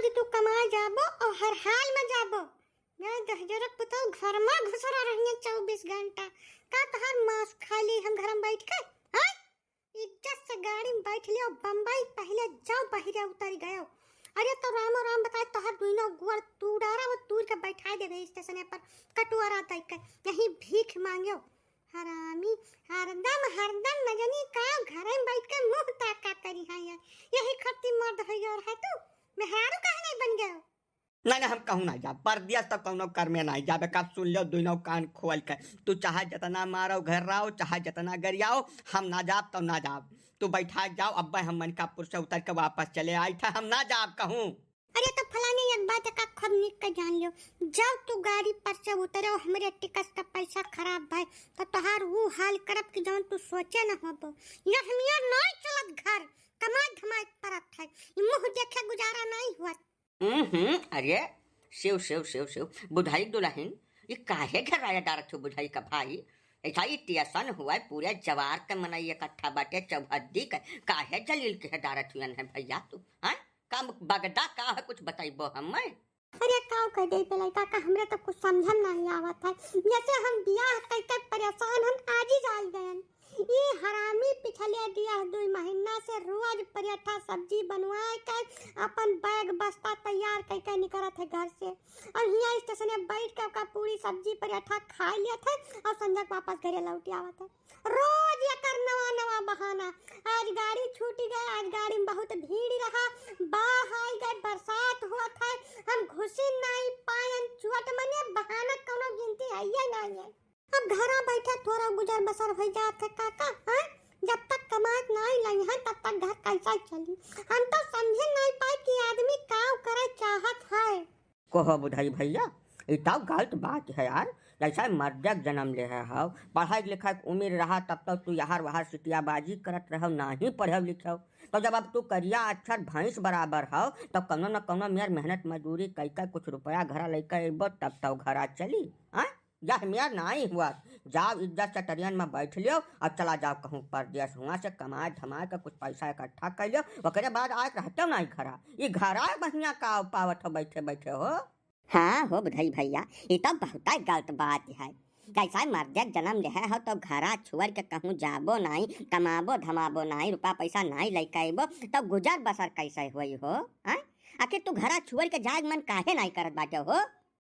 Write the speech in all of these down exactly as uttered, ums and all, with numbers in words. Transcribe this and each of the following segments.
कि तू कमाए जाबो और हर हाल में जाबो। मैं दहजरक पुतौ घर में घुसरा रहिए चउबीस घंटा। का तोहार मांस खा ली हम घर में बैठ के? हैं? इज्जत से गाड़ी में बैठ लियो, बम्बई पहले जाओ, बहिरे उतर गयो। अरे तो रामो राम बताए, तोहर दुइनो गुअर तू डारा, वो तूर के बैठाए देबे स्टेशने पर, कटोरा दे के, यहीं भीख मांग्यो। हरामी, हरदम, हरदम न जानी का घरे में बैठ के मुंह ताका करी है यार। यही खत्ती मर्द हो गयो है तू, मेहरारू काहे नहीं बन गयो? नहीं, नहीं, हम कहूँ ना जाब, परदेस तो कौनो कर्मे नहीं जाबे। का सुन लो दुइनो कान खोल के, तू चाहे जितना मारो घर रहो, चाहे जितना गरियाओ, हम ना जाब तो ना जाब। तू बैठा जाओ, अब हम मनकापुर से उतर के वापस चले आई थे, हम ना जाब कहूँ। अरे तो फलाने एक बात का खूब निक के जान लियो, जब तू गाड़ी पर से उतरे हो हमरे टिकट का पैसा खराब भाई, तो तोहार वो हाल करब कि जौन तू सोचे न होबो। ये हमिया नहीं चलत घर, कमाई धमाई परत है, ई मुंह देखे गुजारा नहीं हुआ। हम्म, हम्म, अरे, शिव, शिव, शिव, शिव, बुधाई दुलहिन, ई काहे घेराया डारत हो बुधाई का भाई? ऐसा ई टेसन हुआ है, पूरे जवार के मनई इकट्ठा बाटे, चौहद्दी के, काहे जलील के डारत हुआ है भैया तू, हाँ? का बगदा का है, कुछ बताइबो हमें? अरे, काव कह दे पे लड़का का, हमरे तो कुछ समझ में नहीं आवत है। जैसे हम बियाह करके परेशान, हम आज ही जाल गयन। ई हरामी पिछले दिया दुई महीना से रोज पराठा सब्जी बनवाए के अपन बैग बस्ता तैयार करके निकलत है घर से, और हियाँ स्टेशन में बैठ के ओका पूरी सब्जी पराठा खा लेत है और संझा के वापस घरे लौट आवत है। रोज एकर नवा नवा बहाना। आज गाड़ी छूट गए, आज गाड़ी में बहुत भीड़ रहा, बाढ़ आई गए, बरसात हुआ था, हम घुसी नहीं पायन, चुअट मने बहाना कौनो गिनती है ये नहीं है। अब घरा बैठे थोड़ा गुजर बसर हो जात है काका, हाँ? जब तक कमात नहीं लई है तब तक घर कैसे चली? हम तो समझे नहीं पाए कि आदमी का करे चाहत है। कहो बुधाई भैया, ई तो गलत बात है यार। जैसा मर्दे के जन्म ले है हव, पढ़ाई लिखाई के उम्र रहा तब तो तू यहाँ वहाँ सिटियाबाजी करत रहो, ना ही पढ़े लिखे। तो जब अब तू करिया अक्षर भैंस बराबर हव, तो कौनो न कौनो मेर मेहनत मजदूरी कई के कुछ रुपया घरा लेके अइबो तब तो घरा चली। हाँ, यह मेर नाई हुआ। जाओ इज्जत से ट्रेन में बैठ लियो और चला जाओ कहूँ परदेस, हुआ से कमाए धमाए के कुछ पैसा इकट्ठा कर लियो, ओकरे बाद आए के रहते नहीं घरा। ई घरा बहिया का पावत हो बैठे बैठे हो। हाँ हो बुधई भैया, ई तो बहुतै गलत बात है। जैसा मर्दे के जन्म लेहे हो तो घरा छोड़ के कहूँ जाबो नाई, कमाबो धमाबो नाई, रुपया पैसा नाई लेके अइबो, तो गुजर बसर कैसे होई हो? हाँ? आखिर तू घरा छोड़ के जाए के मन काहे नाई करत बाटे हो?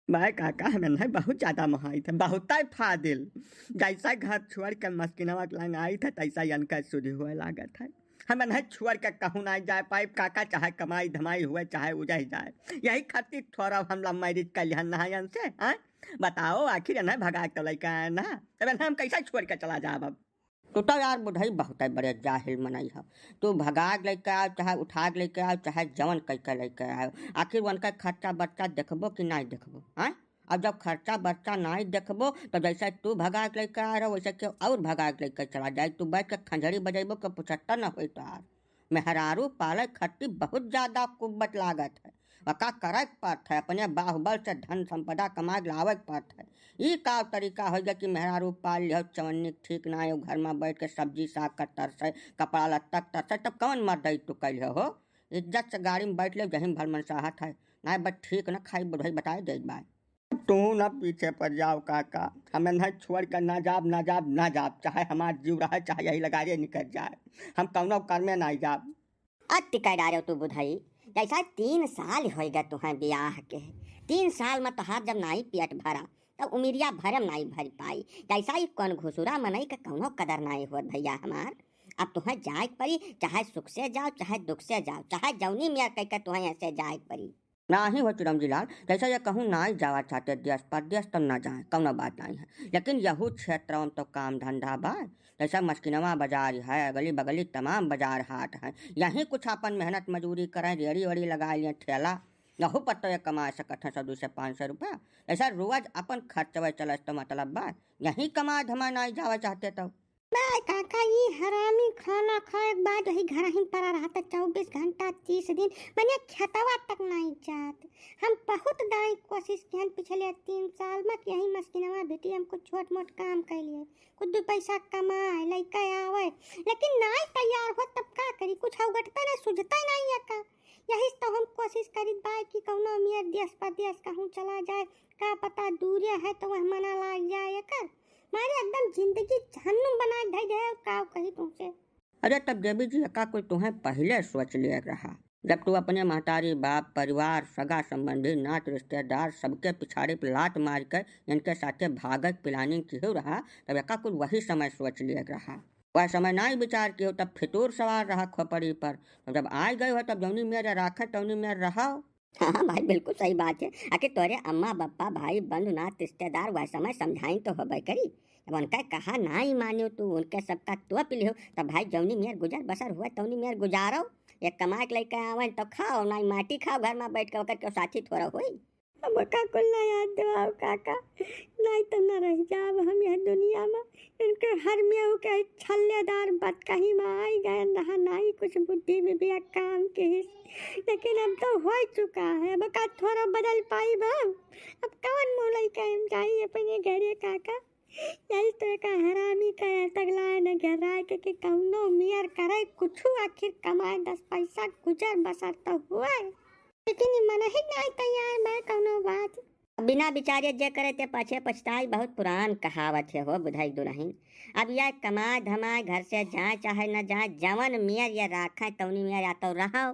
भाई काका, हमन है बहुत ज्यादा मोहाइत है, बहुतै फादिल। जैसा घर छोड़ के मस्किनवा के लंग आई थे, तैसा इनका शुरू हुए लागत है। हमन है छोड़ के कहूँ नाई जाए पाइब काका, चाहे कमाई धमाई हुए, चाहे उजह जाए। यही खातिर थोड़ा हम love marriage कर लिहन नहायन से, हाँ? बताओ, आखिर इन्हें भगा के लइके आए ना, तब इन्हें हम कैसे छोड़ के चला जाब अब? तू तो यार बुधई बहुतै बड़े जाहिल मनई हो। तू भगा के लइके आओ, चाहे उठा के लइके आओ, चाहे जवन कइके लइके आओ, आखिर उनका खर्चा बर्चा देखबो कि नाई देखबो, हाँ? अब जब खर्चा बर्चा नाई देखबो, तो जैसे तू भगा के लइके आ रहो, वैसे केहू और भगा के लइके चला जाए। तू बैठ के खंजड़ी बजैबो के पुछत्ता न होई तोहार। मेहरारू पाले खट्टी बहुत ज्यादा कुब्बत लागत है। वका करे के पड़त है, अपने बाहुबल से धन संपदा कमा के लावे के पड़त है। ई का तरीका होइ गया कि मेहरारू पाल लिहो, चवन्नी ठीक ना है, घर में बैठ के सब्जी साग का तरस है, कपड़ा लत्ता का तरस है, तब कौन मर्दई तू कैल हो? इज्जत से गाड़ी में बैठ ले, जहीं भर मन चाहत है, ना बस ठीक न खाई बुढ़ई बताए दे बाय। तू न पीछे पड़ जाओ काका, हम इन्हें छोड़ कर ना जाब, ना जाब, ना जाब, चाहे हमार जीव रहे, चाहे यही लगारे निकल जाए, हम कौनो कर्मे ना जाब। अति कह डारे तू बुधई, जैसा तीन साल होइगा तुहें बियाह के, तीन साल में तोहार जब नाई पेट भरा, तब उमिरिया भरम नाई भर पाई। जैसा ही कौन घुसुरा मनई के कौनो कदर नाई होत भैया हमार। अब तुहें जाए के पड़ी, चाहे सुख से जाओ, चाहे दुख से जाओ, चाहे जौनी मेर कह के तुहें ऐसे जाए के पड़ी। नाही हो चिरौंजी लाल, जैसा ये कहूँ नाई जावा चाहते देश परदेश, तब ना जाए, कौनो बात नहीं है। लेकिन यहू क्षेत्र में तो काम धंधा बा, जैसा मस्किनवा बाजार है, अगली बगली तमाम बाजार हाट है, यहीं कुछ अपन मेहनत मजूरी करें, रेड़ी वेड़ी लगा लिए ठेला, यहू पर तो ये कमा सकत हैं सौ दो सौ पाँच सौ रुपया। जैसा रोज अपन खर्चवे चले तो मतलब बा, यहीं कमाए धमाए नाई जावा चाहते तो। बे काका, ई हरामी खाना खाए के बाद वही घर ही पड़ा रहता चउबीस घंटा, तीस दिन, मने खेतवा तक नहीं जात। हम बहुत दाई कोशिश किहन पिछले तीन साल में कि यही मस्किनवा बेटी हम कुछ छोट मोट काम कर लिए, कुछ दो पैसा कमाए, लइका आवे, लेकिन नाई तैयार हो तब का करी, कुछ अवगटता नहीं, सुझता नहीं है का। यही से तो हम कोशिश करित बा कि कौनो मेर देश परदेश कहूँ चला जाए, का पता दूरे है तो वह मना लाग जाए एकर। मारे एकदम जिंदगी जहन्नुम बना के धई दे, का कही तुमसे। अरे तब देवी जी, एका कुल तुहें पहिले सोच लिए रहा। जब तू अपने महतारी, बाप, परिवार, सगा संबंधी, नात रिश्तेदार सबके पिछाड़ी पे लात मार के इनके साथे भागे के planning किहे रहा, तब एका कुल वही समय सोच लिए रहा। वह समय नाई विचार किहे, तब फितूर सवार रहा खोपड़ी पर। तब जब आइ गए हो, तब जौनी मेर राखे तौनी मेर रहो। हाँ, हाँ भाई, बिल्कुल सही बात है। आखिर तोरे अम्मा, बप्पा, भाई, बंधु, नात, रिश्तेदार वह समय समझाइन तो होबे करी। अब उनका कहा नाई मानियो तू, उनके सबका तोप लिहो, तब भाई जौनी मेर गुजर बसर हुए तौनी मेर गुजारो। एक कमाए के लइके आवे तो खाओ, नाई माटी खाओ घर में बैठ के, ओकर केहू साथी थोड़ा होई। अब का कुल ना याद दिवाओ काका, नाई तो न रह जाब हम यह दुनिया में। इनके हर मेहू के छल्लेदार बतकही में आई गए रहा, नाई कुछ बुद्धि विवेक काम के हिस। लेकिन अब तो हो चुका है, अब का थोड़ा बदल पाई हम? अब कौन मुँह लइके हम जाई अपने घरे काका? यही तो एक हरामी का तगला न घेरा के, के कौनो मेर करे कुछु, आखिर कमाए दस पैसा गुजर बसर तो हुए। लेकिन ई मनही नाई तैयार बा कौनो बात। बिना विचारे जे करे ते पाछे पछताई, बहुत पुरान कहावत है हो बुधई दुलहिन। अब यह कमाए धमाए घर से जाए चाहे न जाए, जवन मेर ये राखे तौनी मेर या तो रहो,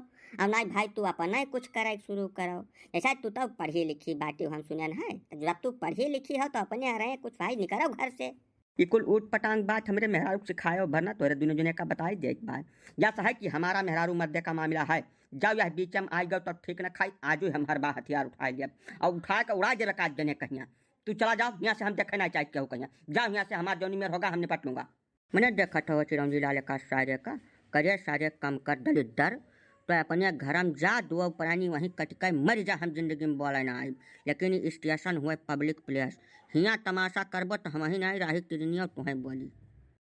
और नाई भाई तू अपना ही कुछ करे शुरू करो। जैसा तू तो पढ़ी लिखी बाटी हम सुनन है, तो जब तू पढ़ी लिखी हो तो अपने रहे कुछ भाई निकलो घर से। ई कुल ऊट पटांग बात हमरे मेहरारू के सिखायो भर ना, तोहरे दुनो जने का बताई देत बा। या तो है कि हमारा मेहरारू मर्दे का मामला है, जाओ यह बीच में आई गयो तो ठीक न खाई, आजो हम हर बा हथियार उठाए लिया और उठा के उड़ा देवे का जने कहिया। तू चला जाओ यहाँ से, हम देखे ना चाहत केहू कहिया। जाओ यहाँ से, हमार जौनी मेर होगा हम निपट लूँगा। मने देखत हो चिरौंजी लाल का सारे का, करे सारे कम कर दलिद्दर, तो अपने घरम जा, दुआ प्राणी वहीं कट के मर जा, हम जिंदगी में बोले ना आइब। लेकिन ई स्टेशन हुए public place, हियाँ तमाशा करबो तो हमही नाई राही किरनियो तुहें बोली।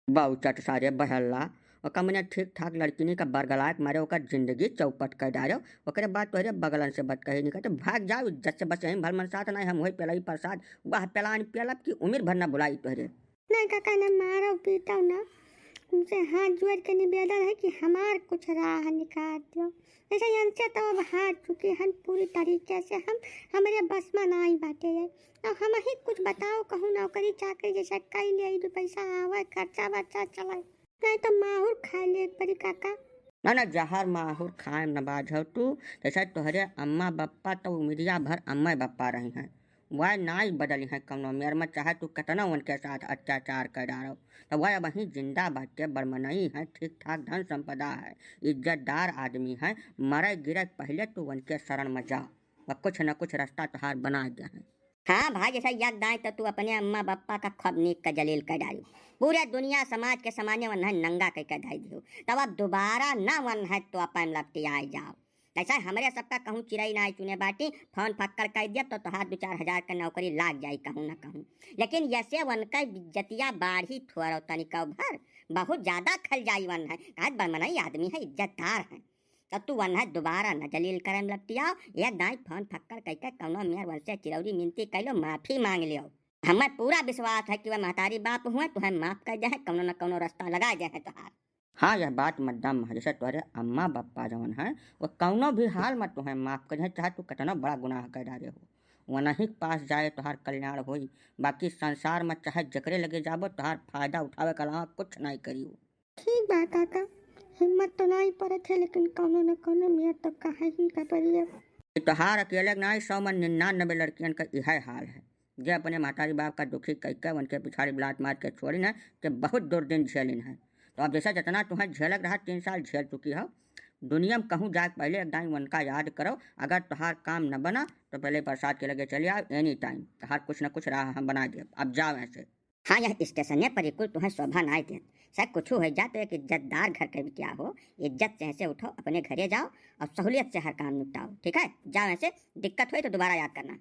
बाउचट सारे बहल्ला, ओका मने ठीक ठाक लड़किनी का बरगलाए के मारे ओकर जिंदगी चौपट कर डारो। ओकरे बाद तोहरे बगलन से बतकही निकल तो भाग जाओ इज्जत से, बस यहीं भर मन साथ नाई हम हुए पेलाई प्रसाद, वह पेलान पेलब की उम्र भर न भुलाई तोहरे। नहीं काका, न मारो पीटो ना, तुमसे हाथ जोड़ के निवेदन है कि हमार कुछ राह निकाल दो। ऐसे इनसे तो अब हार चुकी हन पूरी तरीके से हम, हमरे बस में नाई बाटे है। अब हम ही कुछ बताओ, कहूँ नौकरी चाकरी जैसे कई ले, दो पैसा आवे, खर्चा बर्चा चले, नहीं तो माहुर खाए ले पड़ी काका। ना ना, जहर माहुर खाए न बाझो तू, जैसे तोहरे अम्मा बप्पा तो उमिरिया भर अम्मा बप्पा रही हैं। वह नाई बदली हैं कौनो मेर में, चाहे तू कितना उनके साथ अत्याचार कर डारो, तो वह वहीं जिंदा बाटे, बड़मनई है, ठीक ठाक धन संपदा है, इज्जतदार आदमी है, मरे गिरे पहले तू उनके शरण में जा, वह कुछ न कुछ रास्ता तोहार बना गया है। हाँ भाई, जैसे यक दाई तो तू अपने अम्मा बप्पा का खूब नीक का जलील कर डारी। पूरे दुनिया समाज के सामने वन्है नंगा कह के धाई दियो, तब अब दोबारा ना वन्है तो अपन लपटी आए जाओ। जैसे हमरे सबका कहूँ चिरई ना चुने बाटी, फोन फक्कड़ कर दिया तो तोहार दो चार हजार का नौकरी लाग जाई कहूँ ना कहूँ। लेकिन यसे वनका इज्जतिया बाढ़ी थोड़ा तनिका भर, बहुत ज्यादा खल जाई वन्है, काहे बड़मनई आदमी है, इज्जतदार है। तब तू वन्है दोबारा न जलील करे में लपटियाओ, एक दाई फोन फक्कड़ कह के कौनो मेर वनसे चिरौरी मिनती कर लो, माफी मांग लियो। हमें पूरा विश्वास है कि वह महतारी बाप हुए, तुहें माफ कर दे हैं, कौनो न कौनो रास्ता लगा दे हैं तोहार। हाँ, यह बात में दम है, जैसे तोहरे अम्मा बप्पा जवन है, वो कौनो भी हाल में तुहें माफ कर दे हैं, चाहे तू कितना बड़ा गुनाह कर डारे हो। वनही के पास जाए तोहार कल्याण होई, बाकी संसार में चाहे जकरे लगे जाबो, तोहार फायदा उठावे के अलावा कुछ नहीं करी वो। ठीक बा काका, हिम्मत तो नाई पड़त है, लेकिन कौनो न कौनो मेर तो काहे ही का पड़ी अब। ई तोहार अकेले के नाई, सौ में निन्यानबे लड़कियन का इहे हाल है, जे अपने महतारी बाप का दुखी कह के उनके पिछाड़ी लात मार के छोड़िन है, के बहुत दुर्दिन झेलिन है। तो अब जैसा जितना तुम्हें झेलक रहा, तीन साल झेल चुकी हो, दुनिया में कहूँ जाए के पहले एक दाई उनका याद करो। अगर तोहार काम न बना तो पहले प्रसाद के लगे चले आओ, any time तोहार कुछ न कुछ राह हम बना देब। अब जाओ ऐसे। हाँ, यह स्टेशने पर ही कुल तुम्हें शोभा नाई देत। चाहे कुछ हो जाए तो एक इज्जतदार घर के बिटिया हो, इज्जत से ऐसे उठो, अपने घरे जाओ और सहूलियत से हर काम निपटाओ, ठीक है? जाओ ऐसे, दिक्कत होई तो दोबारा याद करना।